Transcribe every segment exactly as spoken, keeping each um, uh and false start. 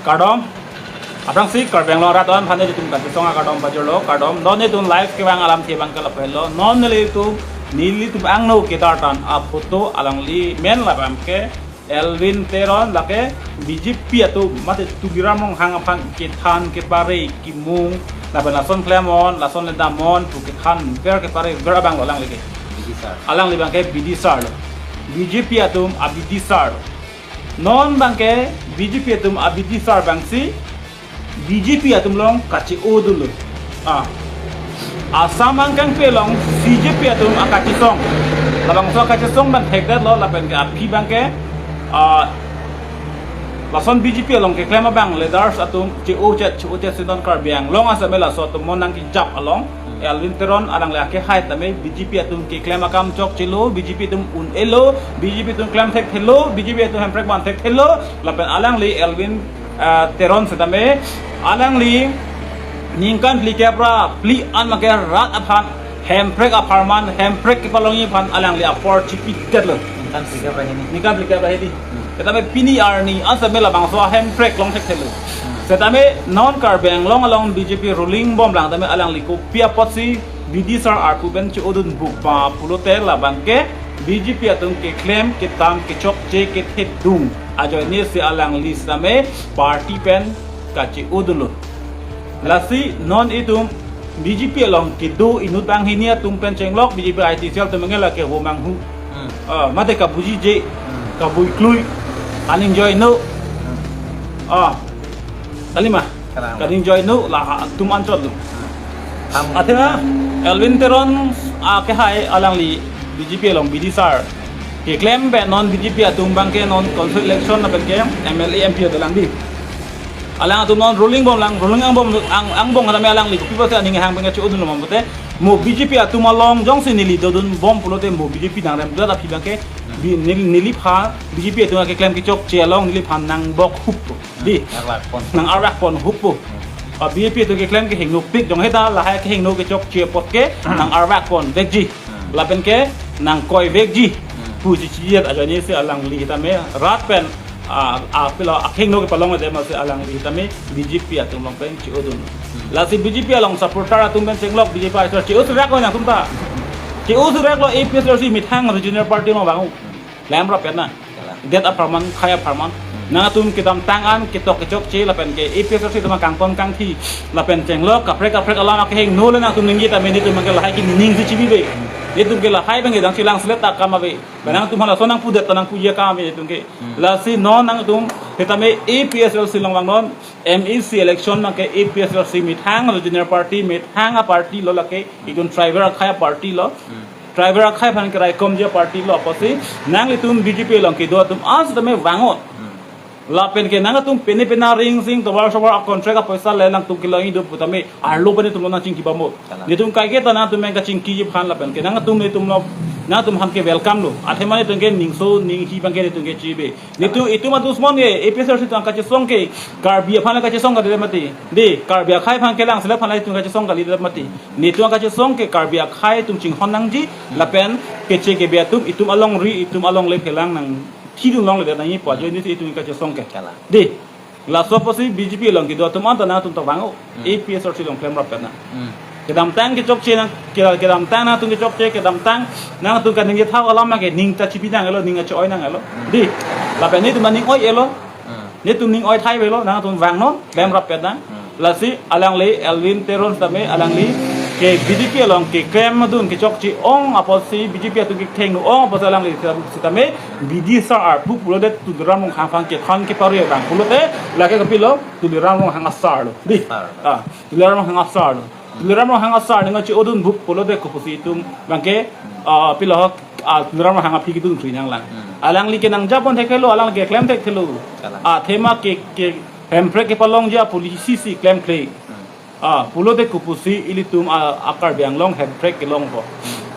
Kardom. Aphrangsi Karbi Anglong arat aphan nelitum kachisong akardom pajirlo, kardom. Non nelitum live kevang alamthe abang ke lapu henlo. Non nelitum, nelitum angno kedartan aphoto alangli men labang ke Elwin Teron, lake B J P atum mate Tuliram Ronghang aphan kethan kepare kimung lapen lason klemon, lason ledamon pu kethan ber kepare ber abang lo alangli ke. B D sir. Alangli abang ke B D sir lo. B J P atum a B D sir lo. Non abang ke B J P atum a B D sir abangsi B J P atum along kache-o dunlo. Ah. Assam angkang pe along C J P atum akachisong. Labangso akachisong abang thekdetlo lapen ke aphi abang ke, ah, lason B J P along keklem abang leaders atum che-o chet, che-o chet si non Karbi Anglong asap me laso atum mo nangkejap along. Elwin Teron alangli akehai tame B J P atum keklem akam chokchelo, B J P atum un-elo, B J P atum klem thekthelo, B J P atum hemprek van thekthelo, lapen alangli Elwin, ah, Teron setame alangli ningkan phlikep ra phli an abang ke rat aphan hemprek apharman, hemprek kepalongji aphan alangli apor chipidetlo. Ningkan phlikep ra hini. Ningkan phlikep ra hini. Hmm. Setame pini arni asap me labangso hemprek long thekthelo. Hmm. Setame non Karbi Anglong along B J P ruling bomlang tame alangli kopi apotsi B D sir arpu pen che-o dun bukpa pulote labang ke B J P atum keklem ketam kechokche kethedung ajoine si alangli setame party pen kache-o dunlo. Lasi non itum B J P along kedo inut banghini atum pen chenglok B J P I T cell atum mangela ke ho manghu. Hmm. Ah, mate kabuji je, hmm, kabui klui, kaning joino. Hmm. Ah, kalima. Kalang. Kaning joino la atum anchot lo. Hmm. Ham. Athema Elwin Teron akehai alangli B J P along B D sir keklem pen non B J P atum abang ke non council election lapen ke M L A M P adolang di. Alangtum non ruling bomlang, ruling angbong ang, angbong kata me alangli kopi pute aning hang pen kache-o dunlo ma pute. Mo B J P atum along jongsi neli dodun bom pulote mo B J P nangrem dua tapi abang ke bi-, neli, neliphan B J P atum keklem kechokche along neliphan nangbok hup di. Arvak pon. Nang-arvak pon hupo. Hmm. Ah, B J P atum keklem kehingno pik jong heta lahai kehingno kechokche apot ke, hmm, nang-arvak pon vekji. Hmm. Lapen ke nangkoi vekji. Hmm. Pusi chijet ajoine si alangli hitame rat pen, ah, ah, pilo akehingno kepalong dem si alangli hitame B J P atum along pen che-o dun. Hmm. Lasi B J P along supporter atum pen chenglok B J P asor che-o surak lo nangtum ta. Che-o surak lo A P H L C methang regional party along vang. Lam rap ya na. Kalang. Det apharman, khai apharman. Hmm. Nangtum kedamtang an ketok kechokche lapen ke A P H L C atum kangpon kangthi lapen chenglok kaprek kaprek alam akehingno le nangtum ningje tame netum ke lahai ke ning si chibi be. Netum ke lahai abang ke dang chilang selet ta kam ave. Ba nangtum hala so nangpudet ta nangpuji akam ave netum ke. Hmm. Lasi non nangtum hetame A P H L C along vangnon M A C election abang ke A P H L C methang regional party methang a party lo lake itum tribal akhai a party lo. Hmm. Tribal akhai aphan keraikomji a party lo apotsi nanglitum B J P along kedo atum an setame vangot. Hmm. Lapen ke nangtum pene pena ring sing tovar sovar a contract apoisa le nangtum kelong idu putame arlo pen netum nangchingki bambo. Kalang. Netum kaike ta nangtum pen kachingkiji aphan lapen ke nangtum netum lo nangtum aphan ke welcome lo. Athema netum ke ningso ninghi abang ke netum ke chibe. Netum itum adusmon ke A P H L C atum kachesong ke Karbi aphan kachesong kali mati. Di Karbi akhai aphan kelang selet aphan itum kachesong kali mati. Netum kachesong ke Karbi akhai atum chinghon nangji lapen keche kebe atum itum alongri itum alongle phelang nangthidun longledet nangji pu ajoine si itum kachesong ke. Kalang. Di laso apotsi B J P along kedo atum anta nangtum ta vango. Hmm. A P H L C along klem rap na. Hmm. Kedamtang kechokche nang, ke-, kedamtang nangtum kechokche, kedamtang nangtum kaningje thau alam ke ning ta chibi nanglo, ning ache-oi nanglo. Hmm. Di, lapen netum ning oi-elo. Hmm. Netum ning oi thai avelo, nangtum vangnon, klem rap na. Hmm. Lasi alangli Elwin Teron tame alangli ke B J P along keklem dun kechokche ong apotsi B J P atum kethengno ong apotsi alangli sitame B D sir arpu pulote Tuliram Ronghang aphan kethan kepare abang pulote lake kopilo Tuliram Ronghang asar lo. Di. Sir. Ah, Tuliram Ronghang asar lo. Tuliram Ronghang asar ning che-o dun buk pulote kopusi itum abang ke, ah, pilo, ah, Tuliram Ronghang aphi kedun krui nanglang. Hmm. Alangli ke nangjapon thekthe lo, alangli keklem thekthe lo. Kalang. Athema ke, ke hemprek kepalongji a policy si klemkle. Hmm. Ah, pulote kopusi ilitum a, a Karbi Anglong hemprek kelong ho.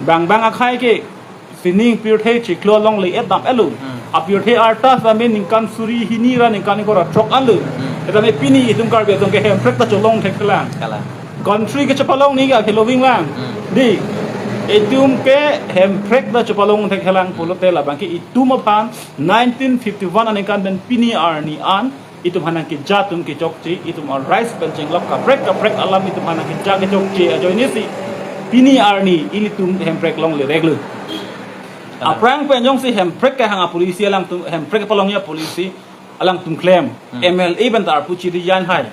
Bang bang akhai ke sining pirthe chiklo longle et dam-et lo. Hmm. A pirthe arta tame ningkan suri hini ra ningkan ingkoi ra throk an lo. Hmm. Tame pini itum Karbi atum ke hemprek ta cholong thekthelang. Kalang. Country kechepalong ni ke akelo vinglang. Hmm. Di, itum ke hemprek ta chepalong thekthelang pulote labang ke itum aphan nineteen fifty-one aningkan pen pini arni an Itum aphan nangkeja atum kechokche, itum arise pen chenglok kaprek kaprek alam itum aphan nangkeja kechokche ajoine si pini arni ilitum Hemprek longle reklo. Aphrang pen jongsi Hemprek kehang a-policy alangtum, Hemprek palongji a-policy alangtum klem. Hmm. M L A pen ta arpu chiri-an hai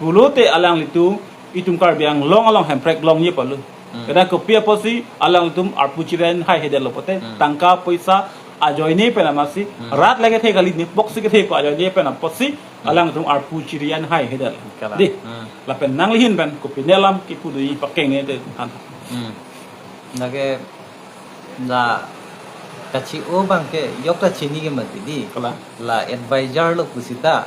pulote alanglitum itum Karbi Anglong along Hemprek longji apotlo. Hmm. Kadang kopi apotsi alanglitum arpu chiri-an hai hedetlo pote, hmm, tangka poisa ajoine pen amatsi, hmm, rat lake the kali, ne box si kethe ko ajoine pen apotsi, hmm, alangtum arpu chiri-an hai hedetlo. Kalang. Di. Hmm. Lapen nanglihin pen kopine alam kipu do-i pakeng ne te han. Hmm. Lake la kachi-o abangke yok ta chini ke mati di. Kalang. La advisor lo pusita,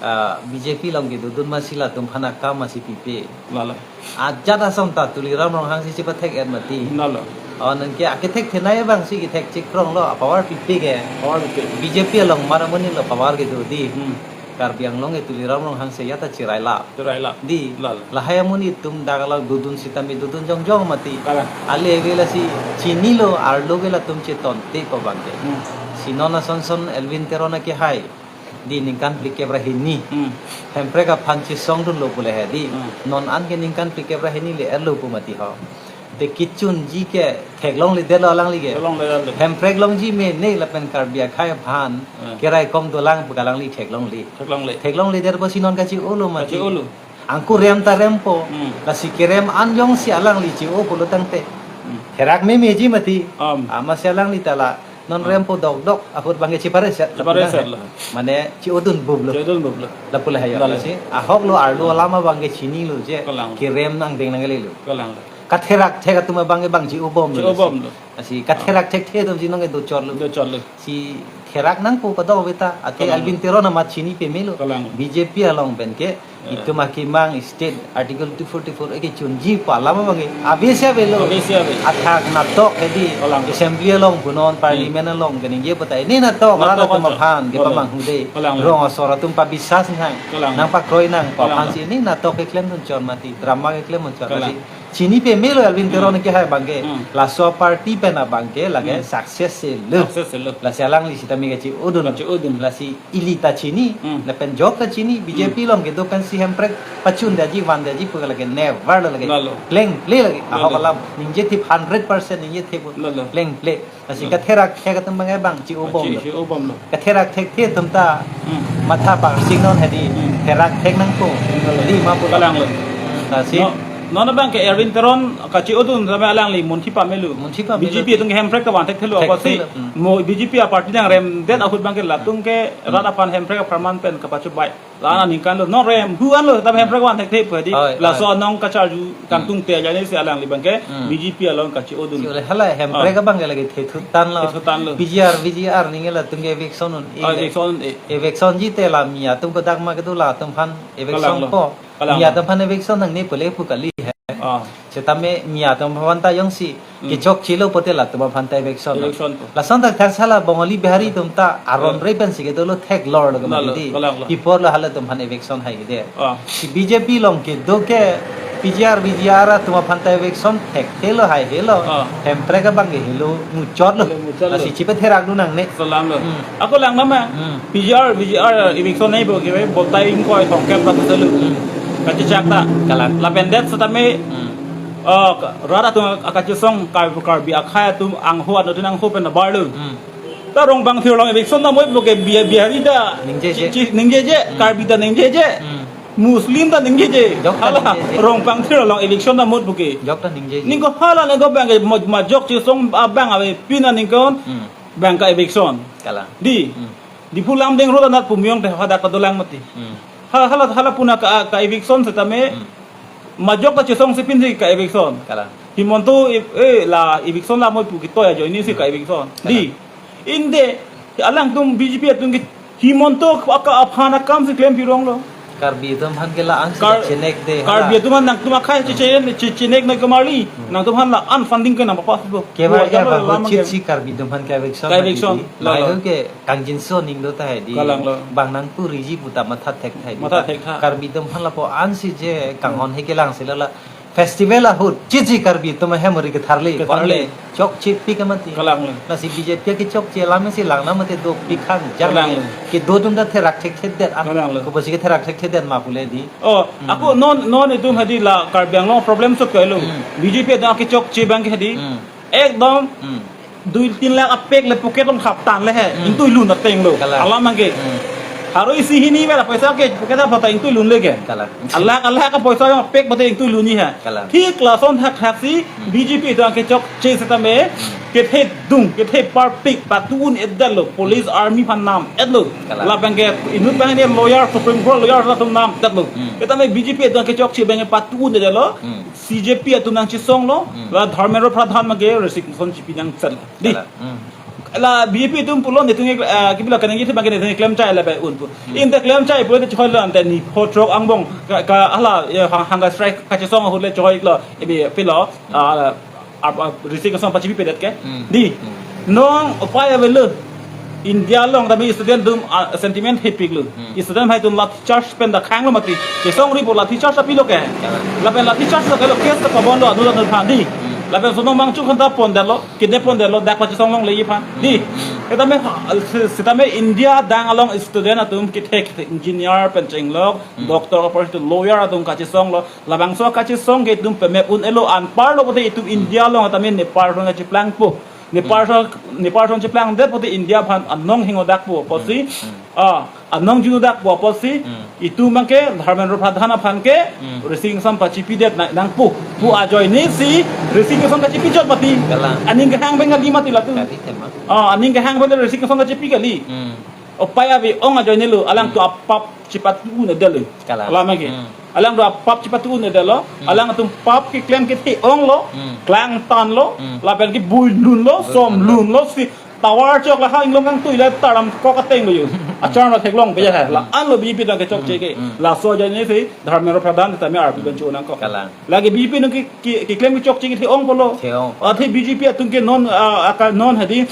ah, B J P along kedodun amatsi latum aphan akam amatsi pipe. Lalo. Ajat ason ta Tuliram Ronghang si chepathek-et mati. Lalo. O nangke akethek thenei abangsi kethek chikrong lo, a-power pipe ke. Power pipe. B J P along mar amonit lo power kedo di. Hmm. Karbi Anglong ke Tuliram Ronghang si ya ta chirai la. Chirai la. Di. Lalo. Lahai amonit atum dak along dodun sitame dodun jongjong mati. Kalang. Ale ave lasi chinilo, arlo ke latum chetonte ko abangke. Hmm. Si non ason son Elwin Teron akehai di ningkan phlikep ra hini. Hmm. Hemprek aphan chesongdunlo pule he di. Hmm. Non an ke ningkan phlikep ra hini le-etlo pu mati ho. Te kechunji ke theklongledetlo alangli ke. Theklongledetlo. Hemprek longji mene lapen Karbi akhei aphan, hmm, keraikom dolang pu ke alangli theklongle. Theklongle. Theklongledet apotsi non kachi-olo mati. Kachi-olo. Anke rem ta rempo. Hmm. Lasi kerem an jongsi alangli chi-o pulo tangte. Hmm. Therak memeji mati. Am. Amatsi alangli ta la non, hmm, rempo dokdok ahut abangke chepareset. Cheparesetlo. Mane chi-odun bublo. Chi-odun bublo. Lapu le hayo. Lalo. Lasi ahok lo arlo, hmm, alam abangke chinilo je. Kalang. Kerem nangdeng nanglelo. Kalang. Katherak thek atum abangke bang chi-obomlo. Chi-obomlo. Lasi katherak thekthe atum si nonke dochotlo. Dochotlo. Si therak nangpo kadokave ta. Athe, kalang, Elwin Teron amat chini pamelo. Kalang. B J P along pen ke, eh, itum akemang state Article two forty-four ke chunji pu alam abangke ave si avelo. Ave si ave. Athak natok hedi. Kalang. Assembly along punon, hmm, parliament along keningje pu ta ini natok, natok rat atum aja aphan, kalang, kepamanghu de. Kalang. Rong asor atum pabisas nang. Kalang. Nangpakroi nang, kalang, aphansi ini natok keklemdun chot mati, drama keklemdun chot mati. Kalang. Chini pamelo Elwin Teron, hmm, akehai abangke. Hmm. Laso party pen abangke lake, hmm, success-etlo. Success-etlo. Lasi alangli sitame kachi-odun. Kachi-odun. Lasi ili ta chini, hmm, lapen jok ta chini, B J P, hmm, along kedo pensi Hemprek pachundeji, vandeji pu lake never lo lake. Lalo. Plengple lake. Lalo. Ahok alam ningje thip, hundred percent ningje thip. Lalo. Plengple. Lasi, hmm, katherak thek atum abangke bang chi-obomlo. Chi-, chi-obomlo. Katherak thekthe atum ta, hmm, matha parsingnon hedi, hmm, therak thek nangpo. Hmm. Di ma pu. Kalanglo. Hmm, lasi. No, non abangke Elwin Teron kachi-odun tame alangli munthi pamelo. Munthi pamelo. B J P atum ke Hemprek ta van thekthelo. Thekthelo, apotsi, hmm, mo B J P a-party nangremdet ahut abangke latum ke, hmm, rat aphan Hemprek apharman pen kapachobei. La-an aningkan lo, non rem, hu-an lo, tame Hemprek van thekthe pu hedi. Oi, laso, oi, anong kacharju, hmm, kangtung te ajoine si alangli abangke, hmm, B J P along kachi-odun. Si ole hala Hemprek, ah, abangke lake thethutan lo. Thethutan lo. P G R, V G R ningje latum ke eviction un-e. Ah, le. Eviction un-e. Eviction ji te la mi atum kodak ma kedo latum aphan eviction, kalanglo, po. Kalanglo. Mi atum aphan eviction nangne pule pu kali he. Ah. Setame mi atum aphan ta jongsi, hmm, kechokchelo pote latum aphan ta eviction. Eviction po. Lason ta tharsala Bongali Bihari atum ta, aron, eh, re pensi kedolo theklorlo, lalo, kemati di. Kalanglo. Pi apotlo halatum aphan eviction hai hede. Ah. Si B J P along kedo ke P G R, V G R atum aphan ta eviction thekthelo hai helo. Ah. Hemprek abangke helo muchotlo. Helo muchotlo. Lasi chipatherakdun nangne. Kalanglo. Hmm. Ako lang nama. Hmm. P G R, V G R eviction nangpo ke, botai ingkoi throngkep ta puselu. Hmm. Kachechak ta. Kalang. Lapen det setame, hmm, ah, ka-, rat atum akachesong Kar-, Karbi akhei atum angho, anuttin angho pen abarlo. Hmm. Ta Rongpangthir along eviction ta moi pu ke Bi-, Bihari ta ningjeje. Chi-, chi-, ningjeje, hmm, Karbi ta ningjeje. Hmm. Muslim ta ningjeje. Jok ta, hala, ningjeje. Rongpangthir along eviction ta moi pu ke. Jok ta ningjeje. Ningko hala ningko abangke mo-, majok chesong abang avepin aningkan, hmm, abangke eviction. Kalang. Di. Hmm. Diphu Lumding Road anat pu miyong te hadak ta dolang mati. Hmm. Hala, hala, hala puna ka, ka eviction setame. Hmm. Majok ta chesongsi pinsi ka eviction. Kalang. Himanta, eh, eh, la eviction la moi pu ketoi ajoine si ka eviction. Kalang. Di. Inde, alangtum B J P atum ke Himanta aka aphan akam si klem pironglo. Karbi atum aphan ke la-an si Kar-, chinek de, Karbi hala. Atum aphan nangtum akhei, hmm, che-, che-, che-, chinek na kemarli. Hmm. Nangtum aphan la-an funding ke nangpapas lo. Kemarli. Bo, ya, jam lo, bahut lam chit ke. Si Karbi atum aphan ke eviction. Ka eviction, di. Lalo. Lahai ke kangjinso aning do tahai di. Kalanglo. Bang nangpu riji pu ta matha thek tahai di. Matha thek tha. Karbi atum aphan lapu-an si je kanghon, hmm, he kelang si lala. Festival ahut chiji Karbi atum ahem ori ketharli. Ketharli. Pale chokche pik amati. Kalang lo. Lasi B J P kechokche alam si lang na mate dopik hang jang. Kalang lo. Kedo atum ta therak thekthedet. Kalang lo. Koposi ketherak thekthedet ma pule di. Oh, Hmm. ako non non itum hadi la Karbi Anglong problem sok kailo. Hmm. B J P atum kechokche abang ke hadi. Hmm. Ekdom Hmm. dui tin lakh apek le pocket along thap tan le he. Hmm. Ingtui lun ateng lo. Kalang. Alam abang ke. Hmm. Haro isi hini mera paisa ke pocket thap ta ingtui lun le ke. Kalang. Alakh alakh ka paisa yang apek bate ingtui lun ni he. Kalang. Thik lason thakthak si Hmm. B J P atum kechokche setame Hmm. kethe dung, kethe parpik, patu un-edet lo, police army aphan nam-et lo. Kalang. Labang ke inut abang ni lawyer, Supreme Court lawyer atum nam-et lo. Hmm. Setame B J P atum kechokche abang patu un-edet lo. Hmm. C J P atum nangchesong lo, Hmm. la Dharmendra Pradhan abang ke resignation chipi nangchet lo. Di. Kalang. Hmm. La B J P atum pulo netum, eh, kibila kanang itu abang ke netum klem chai la bai un pu. Hmm. Inte klem chai pulo te choi lo ante ni photrok angbong ka, ka hala, ya, hang, hang ka strike kachesong ahut le choi lo, ebi pilo, ah, ah, ah, resignation pachipi pedet ke. Hmm. Di. Hmm. Non upai avelo. India along tame student atum, ah, sentiment hepik lo. Hmm. Student hai atum lathi charge pen dakhang lo mati. Chesongri pu lathi charge api lo ke. Kalang. Lapen lathi charge lo ke lo case ta pabon lo anu anu aphan di. Hmm. Lapen sono mangchu khanta pon dalo, kidnap pon dalo, dak pachesong longle aphan. Di. Hmm. Setame, se-, setame India adang along student atum kethe kethe engineer pen chenglok, Hmm. doctor, operation, lawyer atum kachesong lo. Labangso kachesong ke itum pemep un-elo anparlo pute itum India along tame Nepal ason kacheplangpo. Nepal ason, Nepal ason cheplangdet pute India aphan anong hingodakpo. Apotsi, Hmm. ah, anong jingudakpo apotsi, Hmm. itum abang ke Dharmendra Pradhan aphan ke Hmm. resignation pachipidet na-, nangpo. Pu Hmm. ajoine si resignation kachipi chot mati. Kalang. Aning kehang abang kali mati latum. Kali tema. Ah, aning kehang abang resignation kachipi kali. Hmm. Upai ave ong ajoine lo, alangtum Hmm. apap chepatu un-edet lo. Kalang. Alam abang ke. Hmm. Alangtum apap chepatu un-edet lo, Hmm. alangtum pap keklem kethe ong lo, Hmm. klang tan lo, Hmm. lapen ke bui lun lo, Bui som lun lo. lun lo, si tower chok la ha inglong kangtui la taram kok ateng lo yo. Achar ma theklong beja ha. La Hmm. an lo B J P atum kechokche ke. Hmm. Laso ajoine si Dharmendra Pradhan tame arpi ban chu nangkok. Kalang. Lake B J P atum ke, ke, keklem kechokche kethe ong pulo. The ong. Athe B J P atum ke non, ah, aka non hadi.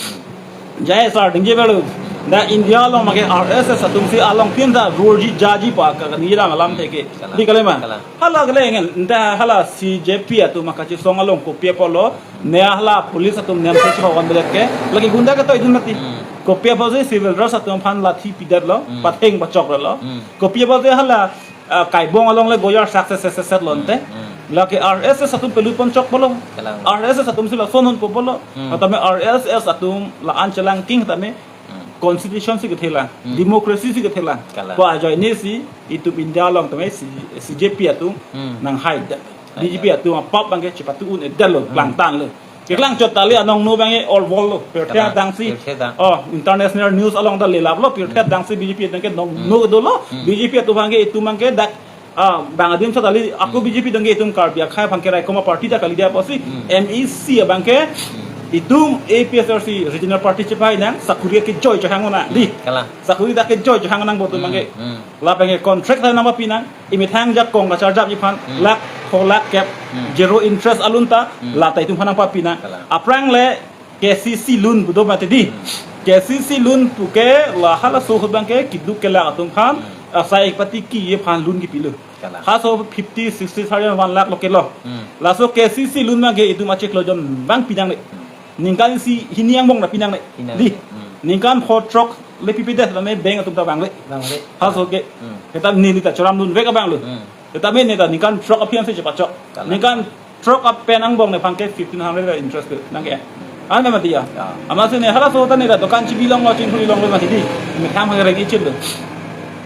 Jai sar dingje belu. Da India along make R S S atum si along tin ta rorji jaji pa ka, ka nirang alam the ke. Kalang. Di kali ma? Kalang. Hala kali ngen, nda hala C J P atum kachesong along kopi apotlo, ne hala police atum nem se chokon belet ke, lake gunda ke toidun mati. Hmm. Kopi apotsi civil dress atum aphan lathi pidet lo, Hmm. patheng pachok lo. Hmm. Kopi apotsi hala, ah, kaibong along le goyar success success lo ante. Hmm. Lake R S S atum pelut pon chok pulo. Kalang. R S S atum si lason hon po pulo. Hmm. Atame R S S atum la-an chelang king tame Hmm. constitution si kethelang, Hmm. democracy si kethelang. Kalang. Ko ajoine si itum India along tame si C J P atum Hmm. nang hai da. Hai B J P da. atum apap abang ke chepatu un-edet lo, Hmm. klang tan lo. Keklang chot tali anong no abang ke all world lo. Pirthe Kalang. adang si. Pirthe adang. Oh, international news along ta lelap lo. Pirthe Hmm. adang si B J P atum ke nong Hmm. no dolo. Hmm. B J P atum abang ke itum abang ke dak Ah, bang adim sat ali, ako Hmm. B J P atum ke itum Karbi akhai aphan ke raikom aparty ta kalidet apotsi, Hmm. M E C abang ke Hmm. itum A P S R C regional party chepai nang, sakuri ke joy chehang nang, di. Kalang. Sakuri ta ke joy chehang nang botu Hmm. abang ke. Hmm. Lapen ke contract ta nangpapi nang, imethang jakong kacharjapji aphan, Hmm. lakh, pho lakh kep, Hmm. zero interest alun ta, Hmm. la ta itum aphan nangpapi nang. Kalang. Aphrang le, K C C loan pu do mati di. Hmm. K C C loan pu ke la halaso ahut abang ke keduk kelak atum aphan, Hmm. asai pati ki aphan loan kepilo. Kalang. Halaso fifty, sixty thousand, one lakh lo kelo. Hmm. Laso K C C loan abang ke itum achiklo jon abang pinangne. Hmm. Ningkan isi hini angbong ta pinangne. Pinangne. Di. Hmm. Ningkan pho throk le pipedet tame bank atum ta vangle. Vangle. Halaso ke. Hmm. Kita neli ta choram dunvek abang lo. Hmm. Tame ne ta ningkan throk aphi ansi chepachok. Kalang. Ningkan throk apen angbong nephan ke fifteen hundred ka interest ke nang ke. An mati ya. Ya. Amatsi ne halaso ta ne ta dokan chibi longlo, chingthuri longlo mati di. Methang phang reng ichit lo.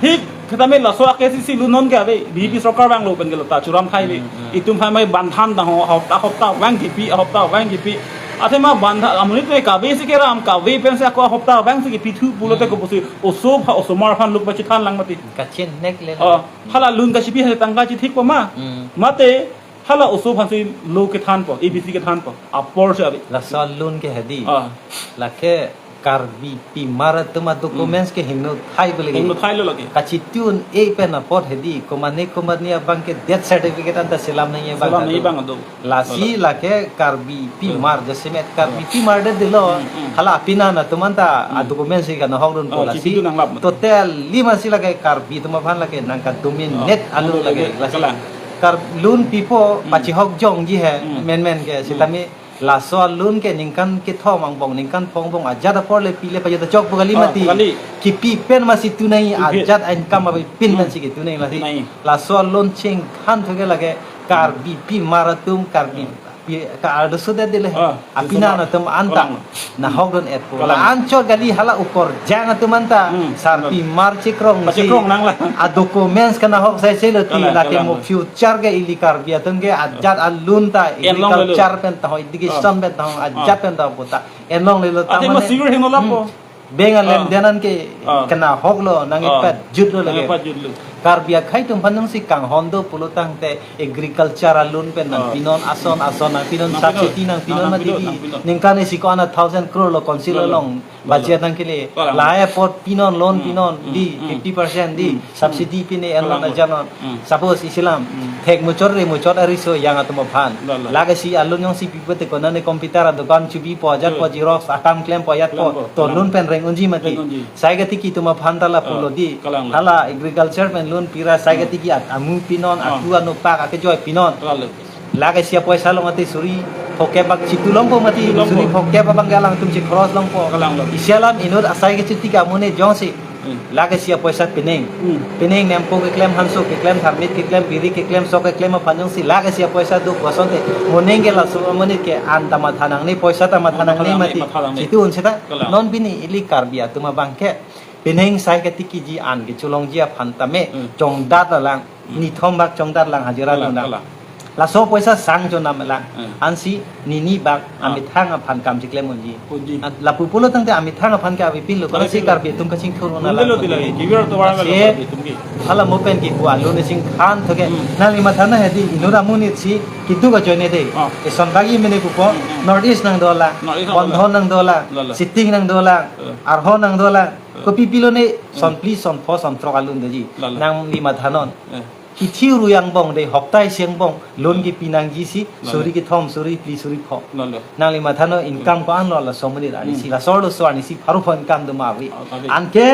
Thik, tame laso a K C C loan non ke ave, B J P sorkar vanglo pen ke lo ta choram khai ave. Hmm, hmm. Itum aphan mai bandhan ta ho, hopta hopta vang kipi, hopta vang kipi. Athema bandhan, amonit ne kave si keram, kave pensi ako hopta vangsi kipithu pulote Hmm. koposi, oso pha, osomar aphan luk pachithan lang mati. Kachin nek le. Oh, hala loan kachipi hai tangka chithik po ma. Hmm. Mate, hala oso aphansi lo kethan po, A B C kethan po. Apor si ave. Laso loan ke hadi. Ah. Lake Karbi pimar atum a documents Hmm. ke hingno thai beli. Hingno thai lo lake. Kachitun e pen apot hadi. Komane komane abang ke death certificate anta selam nangji abang Selam nangji adu. abang adu. Lasi Wala. lake Karbi pimar Hmm. jasemet Karbi Hmm. pimar de dilo. Hmm, hmm. Hala apina na atum anta a Hmm. documents ke nahok dun po Oh, lasi. chipidun nanglap. Total lima si lake Karbi atum aphan lake nangkadominate Oh, alun lake lake lasi. kalang. Kar loan pipo, hmm, pachihok jongji he, hmm, menmen ke, hmm, sitame laso loan ke ningkan kethom angbong, ningkan phongbong ajat apor le pile pajut chok pu kali, ah, mati. Pu kali. Kipi pen masi tunai, kipi. Ajat income api pin, hmm, pensi kitunai mati. Tunai. Laso loan chingkhan thoke lake Karbi pimar atum, Karbi, hmm, pi, ka ardo sudah dele. Ah, apinan atum anta. Kalang. Nahok dun-et po. Kalang. La anchot kali hala ukorjang atum anta. Hmm. Sarpi mar chikrong si. Pachikrong nang la. A documents kanahok sai selo ti. Kalang, lake kalang. Mo future ke ili Karbi atum ke ajat a loan ta, en longlelo. Agriculture pen taho, education, ah, pen taho, ajat, ah, pen taho puta. En longlelo. Ate ta mo mane, senior heno lapo. Hmm. Bank a, ah, lenden an ke, ah, kanahok lo, nang, ah, ipatjut lo lake. Nang ipatjut lo. Karbi akhei atum aphan jongsi kanghon do pulo tangte agriculture a loan pen nang, ah, pinon, ason ason nang pinon, nang pinon, subsidy nang pinon, nang, nang mati pinon, di. Nang pinon. Ningkan isi ko-an a thousand crore lo council, lalo, along, lalo, budget nangkele. Kalang. Lahai apot pinon, loan, hmm, pinon, hmm, di, hmm, fifty percent di, hmm, subsidy pine, hmm, en lo, kalang, na janon. Hmm. Suppose isi alam, hmm, thek muchot re muchot ariso yang atum aphan. Lalo. Lake si a loan jongsi pipo te konane computer adukan chubipo, ajatpo, hmm, xerox akam klempo, ajatpo. Klempo, to kalang. Loan pen reng unji mati. Reng unji. Sai katiki atum aphan ta lapulo, ah, di. Kalang lo. Hala agriculture pen loan pira sai, hmm, katiki at amu pinon, ah, atu anu pak akejoi pinon. Kalang lo. Lake si apoisa along ate suri phokep bak chitu longpo mati. Chitu longpo. Suri phokep abang ke alangtum chikhoros longpo. Kalang lo. Isi alam inut asai kechiti ke amonit jongsi. Hmm. Lake si apoisa pining. Hmm. Pining nempo keklem, hanso keklem, tharmit keklem, biri keklem, sok keklem aphan jongsi lake si apoisa do pu asonte. Moning ke laso amonit ke an ta matha nangne, poisa ta matha nangne, matha nangne mati. Matha nangne. Chitu un seta. Kalang. Non pini ili Karbi atum abang ke pining sai katikiji an kecholongji aphan tame, hmm, chongdat lang, hmm, nithom bak chongdat lang hajira, kalang, dun lang. Kalang. Laso poisa sang chonam lang. Hmm. Ansi nini bak, ah, amethang aphan kam chiklem unji. Unji. An lapu pulo tangte amethang aphan ke avepin lo. Avepin lo. Karbi atum kachingthur un lang. Unde lo tilai. Kiwir to warang lo. Lasi, Karbi atum ke. Hala mo pen kipu a loan chingkhan thoke. Hmm. Nangli matha na hedi, inut amonit si keduk ajoine de. Ah. Eson bagi mene pupo, hmm, hmm, North East nang dolang, North East nang dolang. Bandhan nang dolang, lalo, Siting nang dolang, eh, Arho nang dolang. Eh. Kopi pilo ne, hmm, son phli, son pho, son throk a loan doji. Lalo. Nangli mathanon. Eh. Kithi ru angbong de, hopta isi angbong loan, eh, kipi nangji si, lalo, suri kethom, suri phli, suri pho. Lalo. Nangli mathanon income, hmm, ko-an lo laso amonit arnisi, hmm, laso arloso arnisi pharo pho income do ma ave. Oh, ave. Anke,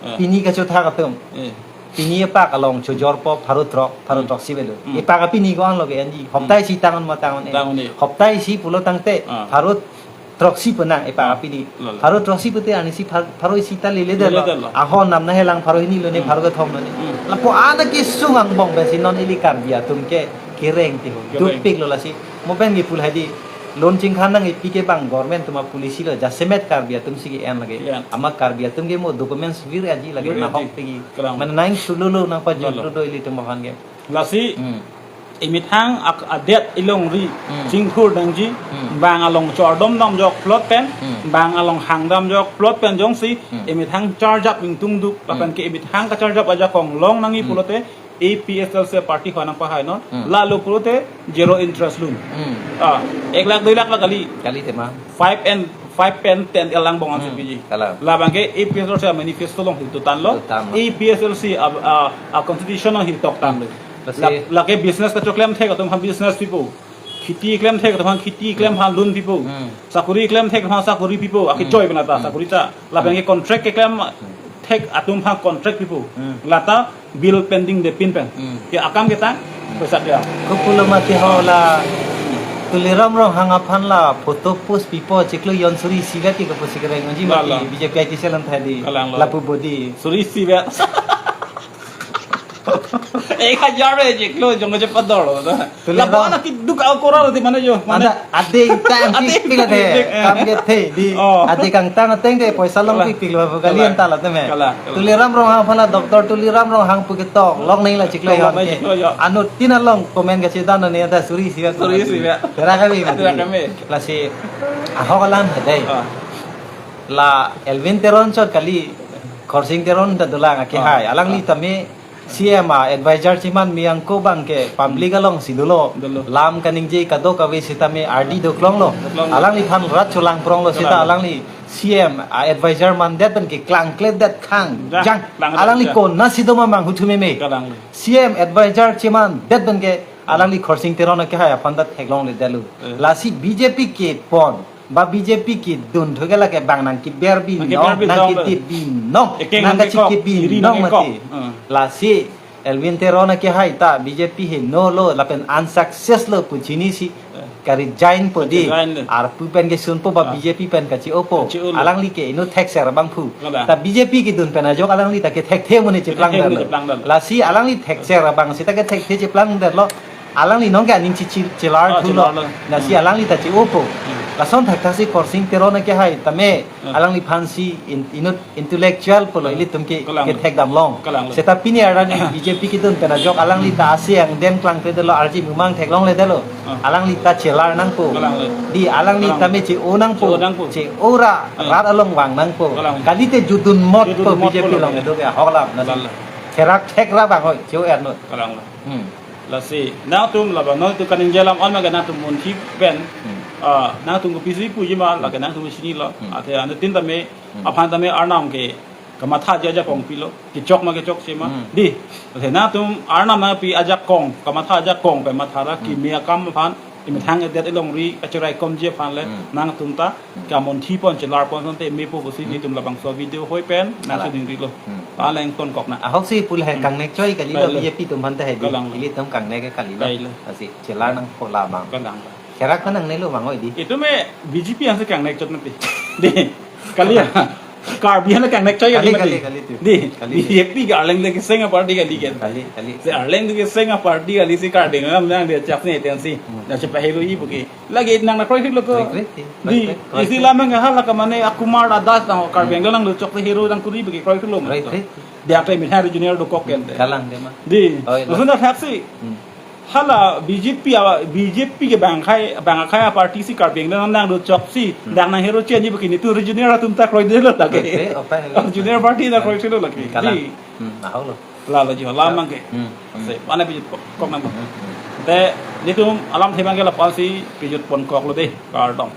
eh, pini kachethak atum. Eh. Pini epak along chojorpo pharo throk, pharo, hmm, throksi avelo. Hmm. Epak apini ko-an lo ke-enji. Hopta, hmm, isi tang-un ma tang-un-e. Tang-un-e. Hopta isi pulo tangte, ah, pharo throksi penang epak, ah, apini. Lalo. Pharo throksi pute arnisi phar-, pharo isi ta lele, lele detlo, detlo. Ahon nam na helang pharo hini lone, hmm, pharo kethom lone. Hmm. Lapu-an akesung angbong pensi non ili Karbi atum ke kereng ti ho. Kereng. Dukpik lo lasi. Mo pen kipu lahai di. Loan chingkhan nangkipi ke bang government atum a policy lo, jasemet Karbi atum si ke-en lake. Ke-en. Amat Karbi atum ke mo documents vir aji lake. Vir aji. Nahok pegi. Kalang. Mane nang sululo nang pajut, lalo, ludo ilitum aphan ke. Lasi, hmm, emethang ak-, adet alongri, hmm, chingthur nangji, hmm, bang along chordom damjok plot pen, hmm, bang along hangdamjok plot pen jongsi, hmm, emethang charge up ingtungduk, hmm, lapen ke emethang ka-charge up ajakong long nangji, hmm, pulote, A P H L C party aphan nangpahainon, hmm, lalo pulote zero interest loan. Hmm. Ah, ek lakh, dui lakh la kali. Kali tema. Five and, five pen ten el angbong ansi, hmm, piji. Kalang. Labang ke A P H L C a manifesto along hirtotanglo. Hirtotanglo. A P H L C a, a, a constitution along hirtoktanglo. Lasi. La, lake business kachoklem thek atum aphan business pipo. Kheti klem thek atum aphan kheti klem, hmm, aphan loan pipo. Hmm. Sakori klem thek atum aphan sakori pipo. Aki, hmm, choi bena ta, hmm, sakori ta. Labang ke contract keklem thek atum aphan contract pipo. Hmm. Lata bill pending de pin pen. Hmm. Ke akam ketang, hmm, poisa dia. Kopulo mati ho la Tuliram Ronghang aphan la photo post pipo chiklo jon suri isi vet ke pusi kereng unji. La, mati la. B J P I T cell an thadi. Kalang lo. Lapu body. Suri isi vet. Ek hajar vet chiklo jong je pador lo. Tuliram. Lapu anak kiduk au koral di mana jo? Mana? Ada, ading tang, ading pik pik ade. Pik, eh. Kam kethe di. Oh. Ading kangtang ateng de poisa long, kalang, pik pik lo, kalang, kalian tala teme. Kalang, kalang. Tuliram Ronghang aphan la Doctor Tuliram Ronghang pu ketok long nangji la chiklo, long jon nangji ke. Chiklo jon. Anuttin along comment kachedan ne ada suri isi vet. Suri isi vet. Tera kami. Tera kami. Lasi ahok alam hede. Ah. La Elwin Teron chot kali, Khorsing Teron ta dolang ake, ah, hai. Alangli, ah, tame C M a advisor cheman mi angko bang ke public, hmm, along si dolo. Dolo. Lam kaningje kadokave sitame ardi doklonglo. Doklonglo. Alangliphan rat cholang pronglo sita, kalang, alangli C M a advisor mandet pen ke klangkledet khang. Ja, jang. Klangkledet, alangli ja. Konatsi doma manghu thu meme. Kalang. C M advisor chemandet pen ke, hmm, alangli Khorsing Teron akehai aphan ta theklongledetlo. Eh. Lasi B J P kepon ba B J P kedun thu ke lake bang nangkeber binong, nangkeber binong, nangketip binong, ekeng nangkachikip, nangkekok, iri binong nangkekok, mati. Hmm. Lasi Elwin Teron akehai ta B J P heno lo lapen unsuccess lo pu chinisi, eh, ka-resign po di. Ka-resign lo. Arpu pen kesunpo ba, ah, B J P pen kachi-opo. Kachi-o lo. Alangli ke inut thekser abang phu. Kada. Ta B J P kedun pen ajok alangli ta kethekthe amonit cheplang, kethekthe amonit detlo. Cheplang detlo. Lasi alangli thekser abang seta kethekthe cheplang detlo. Alangli nonke aning chi, chi, chelar, ah, thu lo. Chelar lo. Lasi, hmm, alangli ta chi-opo. Hmm. Lason thakthaksi Khorsing Teron akehai tame, hmm, alangliphansi in-, inut intellectual pulo, hmm, ilitum ke, kalang, kethekdam long. Kalang. Seta pini arni B J P kedun pen ajok alangli ta ase angdeng klangkle detlo, arje mumang theklongle detlo. Hmm. Alangli ta chelar nangpo. Kalang. Di alangli, kalang, tame che-o nangpo. Che-o nangpo. Che-o ra, hmm, rat along vang nangpo. Kalang. Kalite judun mot, judun po mot B J P po along lo. Kedo ke ahok lam nasi. Kalang. Therak thek ra bang hoi, che-o er not. Kalang. Hmm. Lasi nangtum labang nangtum kaningje alam an ma ke nangtum munthi pen, hmm, ah, nangtum kopisi puji ma, lake nangtum chinilo. Hmm. Athe anuttin tame, hmm, aphan tame Arnam ke kamathaji ajakong pilo, kechok ma kechokche ma. Hmm. Di, athe nangtum Arnam nangpi ajakong, kamatha ajakong pen matha ra, hmm, keme akam aphan, imethang edet elongri achirai komji aphan le, hmm, nangtum ta, hmm, kamunthi pon chelar pon asonte mepo pusi, hmm, nelitum labangso video hoi pen, nang, kalang, suning rilo. Hmm. Paleng tonkok na. Ahoksi pu lahai, hmm, kangnek choi kalilo, kalang. B J P atum aphan ta hai di. Kalang. Ilitum kangnek kalilo. Kalang. Lasi chelar nangpo labang. Kalang. Therak aphan nangnelo bang hoi di. Itum me B J P ansi kangnek chot mati. Di. Kali ya. Karbi aphan kangnek choi kali, kali mati. Kali, kali tu. Di. Kali. B J P ke arleng de keseng aparty kali ke. Kali, kali. Si arleng de keseng aparty kalisi Karbi nang nang dia chak ni tensi. Hmm. Nang chepa hero i buki. Lake nang na kroikroi lo ko. Kroikroi, kroikroi. Di, kroikroi, isi kroikroi. Lamang hala kamane akumar adas na Karbi, hmm, Anglong nangdo chok hero nangkuri bagi kroikroi lo. Kroikroi. Dia kre min hari junior dokok kente. Kalang de ma. Di, oi, lo. Langsung dah taxi. Hmm. Hala B J P awa, B J P ke bang akhai, bang akhai aparty si Karbi Anglong nangdo choksi, hmm, dak nang hero chenji bagi nitu junior atum ta kroidetlo lake. Kroikroi, opa hero. Junior party ta kroidetlo lake. Kalang. Di. Hmm, ahok lo. Lalo ji hala mang ke. Hmm, hmm. Se, mana pijut kok, kok nang. Hmm, hmm. Te, nelitum alamthe abang ke lapu-an si pijut ponkok lo de, kardom.